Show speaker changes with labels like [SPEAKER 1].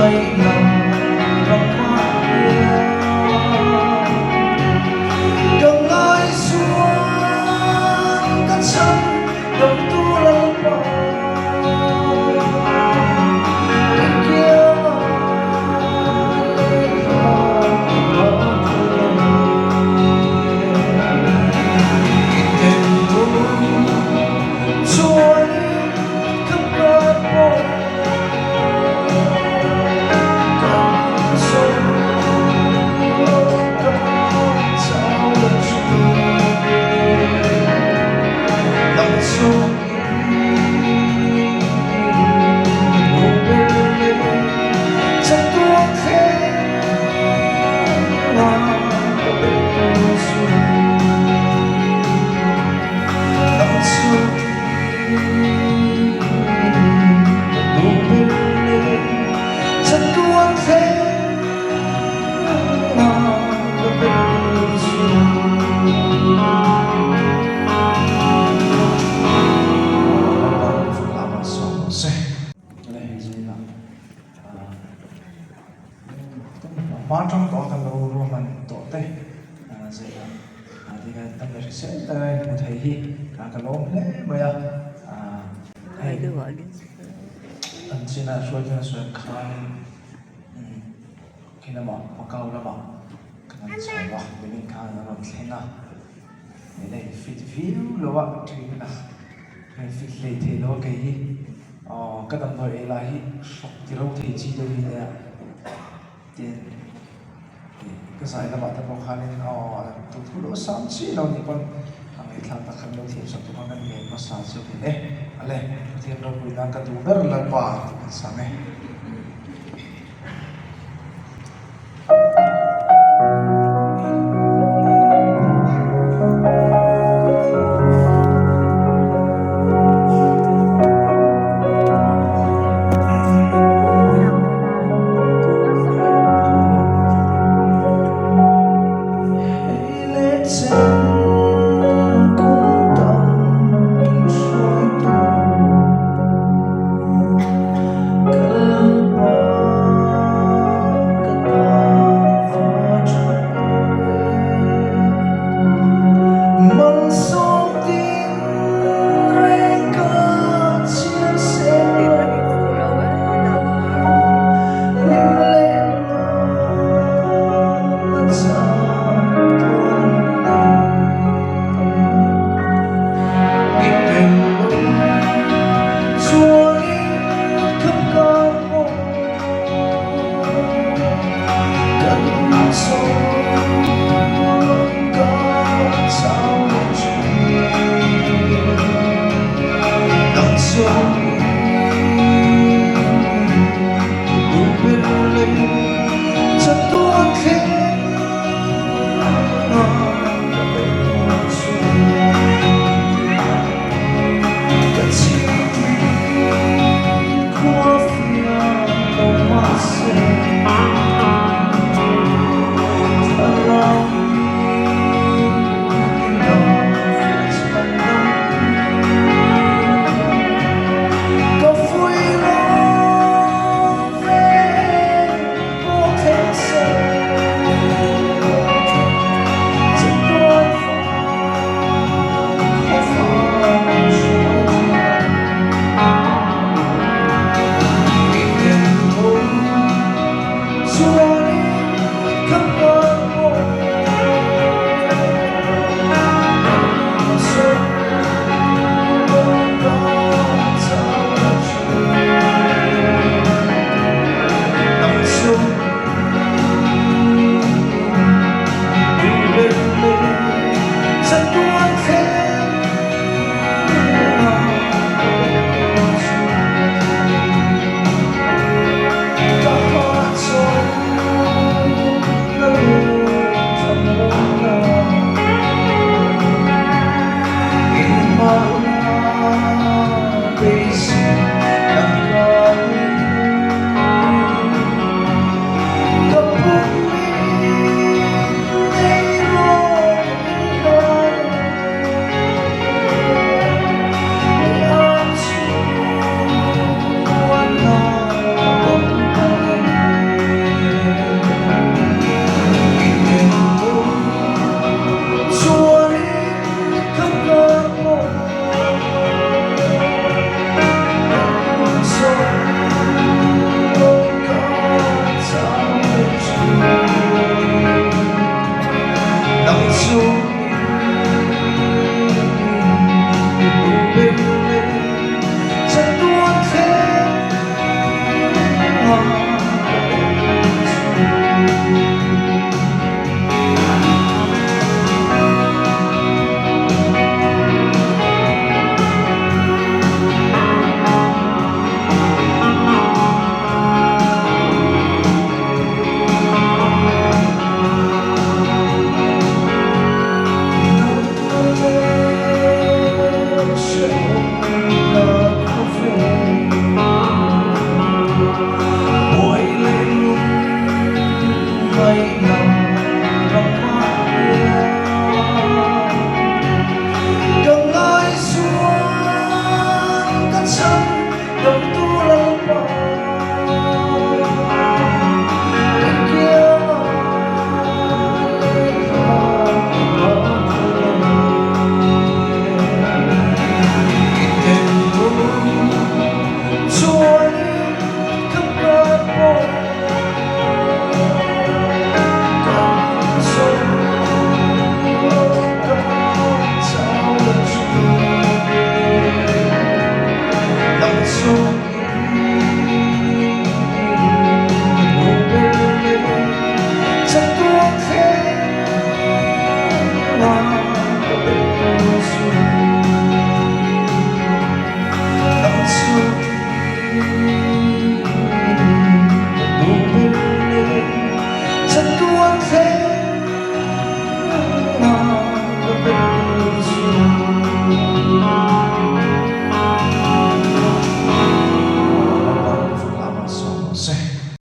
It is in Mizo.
[SPEAKER 1] Thailand ramah hian ka ngaisual ka chhan damtu Lalpa i kiangah lehkha ka hmu e. I tel chuanin ka kar pawh kan zo lo ka chau lo thin. Nang chungin ka duh ber leh chatuan thleng a ka belh tur chu. Nang chungin ka duh ber leh chatuan thleng a ka belh tur chu. Lalpa lama sawm rawh se. Hma tang tawh a kan lo ruahman tawh te zela tikhan kan la hrisel tak a hmu thei hi ka lawm hle mai a hei an chin a hruai chuan a sawi ang khanin khi lamah Macau lamah kan han chho a building khan an rawn thleng a hei fit viau lo a thin a hei fit hlei thei lo a kei hi. Aw ka damdawi ei lai hi hrawk ti ro thei chi deuh hi nia tin ih ka zai lamah te pawh khanin aw a lam tur thu lo sam chiah lo nih pawn a ngaihthlak tak khan lo thiam sak tur khan kan ngen hmasa chu ni e ale Pathian ropui nan ka duh ber Lalpa tih kan sam e.